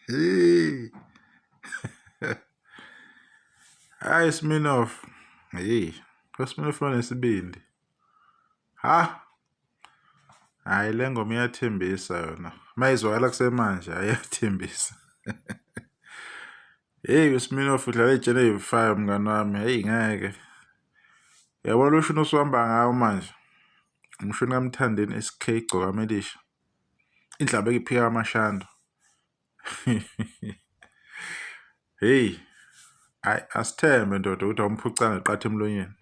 Hey. Hayi Smirnoff. Hey, uSmirnoff unesibindi. Ha? Hayi le ngoma iyathembisa yona. Mayizwakala kusemanje ayathembisa. Hey uSmirnoff udlala iy'tsheni ey'fayo mngani wami. Hey ngeke. Yabona lo shuni osuhamba ngawo manje. Umshuni kaMthandeni SK Igcokama Elisha. Indlaba iphika amashando. Hey, hayi asithembe ndoda ukuthi awumphucanga iqatha emlonyeni.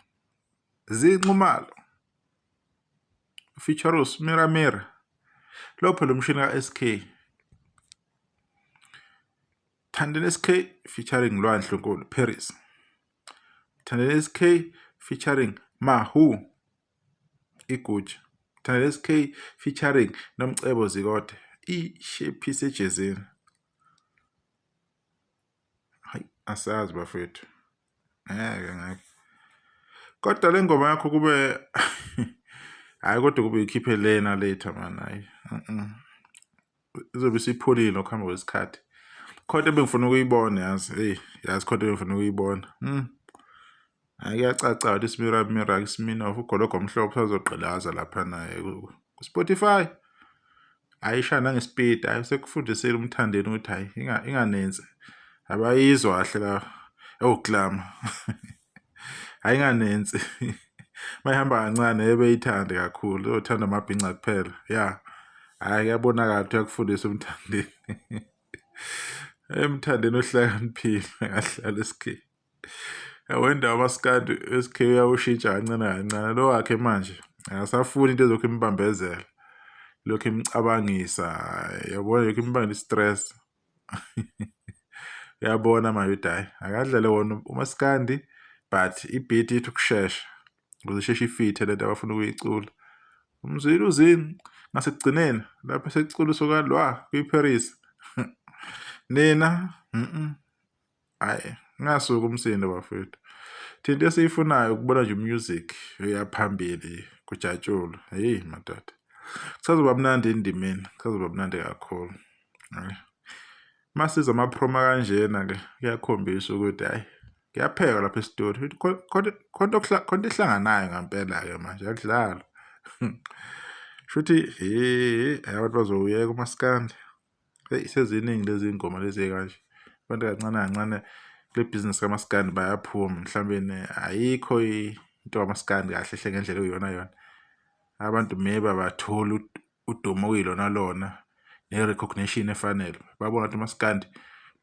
Zinxumalo. Feature uSmira Mira. Lo phela umshini ka-SK. Thandeni SK featuring Lwandle Nkulu Paris. Thandeni SK featuring Mahu Iguja. Thandeni SK featuring Nomcebo Zikode. Ishephise ejezini. Hayi asazi bafethu. Ngeke ngeke. Kodwa le ngoma yakho kube hayi kodwa kube ikhiphe lena later man hayi. Izobe isipholile ngokuhamba kwesikhathi. Khona ebengifuna ukuyibona yazi. Hey, yazi khona ebengifuna ukuyibona. Hayi kuyacaca ukuthi iSmira Mira iSminoff ugologo omhlophe usazogqilaza lapha naye ku-Spotify. Ayisha nangespeed, hayi sekufundisile uMthandeni ukuthi hayi inganensi. Abayizwa kahle la. Ewuklama. Hayi inganensi. Mayihamba kancane ebeyithande kakhulu, uyothanda amabhinca kuphela. Ya. Hayi kuyabonakala ukuthi uyakufundisa uMthandeni. EMthandeni ohlakaniphile akahlala esikhiye. Wendawo umaskandi SK uyawushintsha kancane kancane lo wakhe manje akasafuni into ezokhu imbambezela lokhu imcabangisa yabona lokhu imbangela i-stress uyabona manje ukuthi hhayi akadlale wona umaskandi but i-beat ithi ukushesha ukuze isheshe ifithe lento abafuna ukuyicula umzwile uzini ngasekugcineni lapho sekucula usokalwa kwi-Paris nina Hhayi, ngasuka umsindo bafethu. Thina into esiyifunayo ukubona nje umusic uya phambili kujatshulwe. Hheyi madoda. Kusazoba mnandi endimeni, kusazoba mnandi kakhulu. Hhayi. Masiza ama-promo kanjena-ke kuyakhombisa ukuthi hhayi kuyaphekwa lapha esitoli. Khona khona ehlanganayo ngampela-ke manje akudlalwa. Shuthi hhe abantu bazowuyeka umaskandi. Eyi seziningi lezi ngoma lezi ey'kanje. Abantu kancane kancane kule bhizinisi kamaskandi bayaphuma mhlawumbe ayikho into kamaskandi kahle hle ngendlela okuyiyona yona. Abantu maybe abatholi udumo okuyilona lona ne-recognition efanele. Babona ukuthi umaskandi,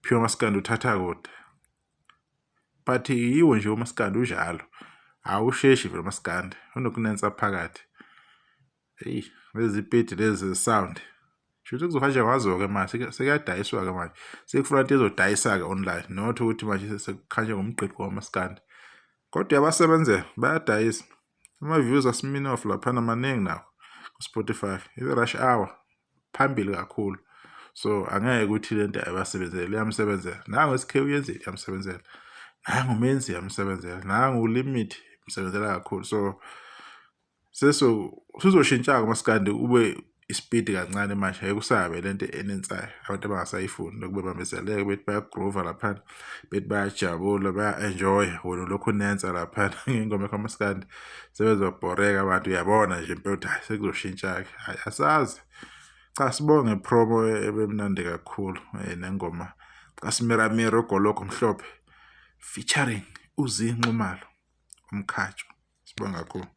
pure umaskandi uthatha kude. But yiwo nje umaskandi unjalo, awusheshi vele umaskandi unokunensa phakathi. Eyi lezi pedi lezi sound shuthi kuzohanjwa ngazo-ke manje sekuyadayiswa-ke manje sekufuna into ezodayisa-ke online not ukuthi manje sekukhanje ngomgqigqo wamaskandi kodwa uyabasebenzela bayadayisa ama-views aSminoff laphana maningi nawo ku-Spotify i-rush hour phambili kakhulu so angeke ukuthi le nto ayibasebenzele iyamsebenzela nangu SK uyenzile iyamsebenzela nangu Menzi iyamsebenzela nangu Limit imsebenzela kakhulu so Sesizoshintsha-ke umaskandi ube isipidi kancane manje ngeke usabe lento enensayo abantu abangasayifuni lokhu bebambezeleke bethi bayagroova laphana bethi bayajabula baya-enjoya wena ulokhu unensa laphana ngengoma kamaskandi sebezobhoreka abantu uyabona nje impela ukuthi hhayi sekuzoshintsha-ke hhayi asazi cha sibonge promo ebemnandi kakhulu nengoma kaSmiramira ogologo mhlophe featuring uZee Nxumalo umkhatsho sibonge kakhulu.